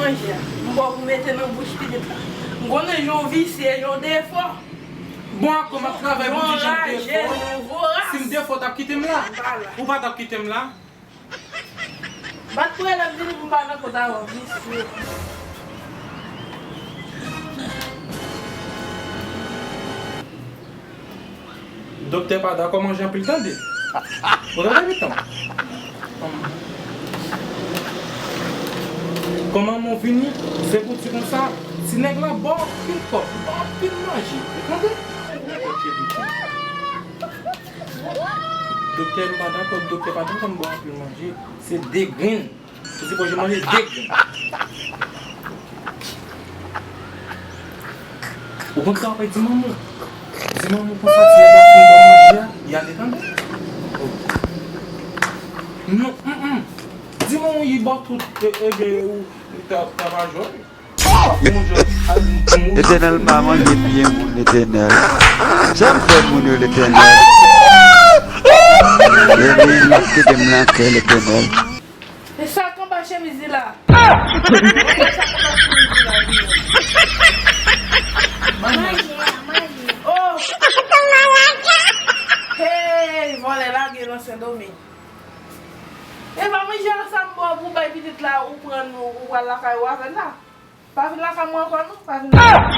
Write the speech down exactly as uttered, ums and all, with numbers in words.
Manje a. M ba w pou mete nan bouch pitit la. M konnen jan w visye, jan w defò. Bon, ankò m ap travay pou di jan m defò. Si m defò, w t ap kite m la. Ou pa t ap kite m la. Bat prelèv vini pou m pa nan kont avè w, visye. Doktè pa dakò manje anpil tande. Ou tande pitit mwen? Kòman mwen vini, se pou di konsa, ti nèg la ba w anpil kòb, ba w anpil manje. Ou tande? Ok, pitit mwen. Doktè m pa dakò, doktè pa dakò m ba w anpil manje. Se de grenn. Ou sipoze manje de grenn. Ou konn sa w ap di manman w? Di manman w konsa ti nèg la fin ba w manje a, y ale tande. Non, mm, mm. Di manman w li ba w tout, e, e, e, ou, ou ta, ta pa jwenn. Letènèl pa manje pye moun, Letènèl. Sa m fè moun yo, Letènèl? Epi m ap kite m nan kè, Letènèl. E sa k anba chemiz li la? Manje, manje. Oh! Hey, vòlè lage nan Sendomeng. E pa manje a sa m ba w pou bay pitit la, ou pran, ou, ou pral lakay ou avè l la. Pa vin lakay mwen ankò non, pa vin lakay mwen.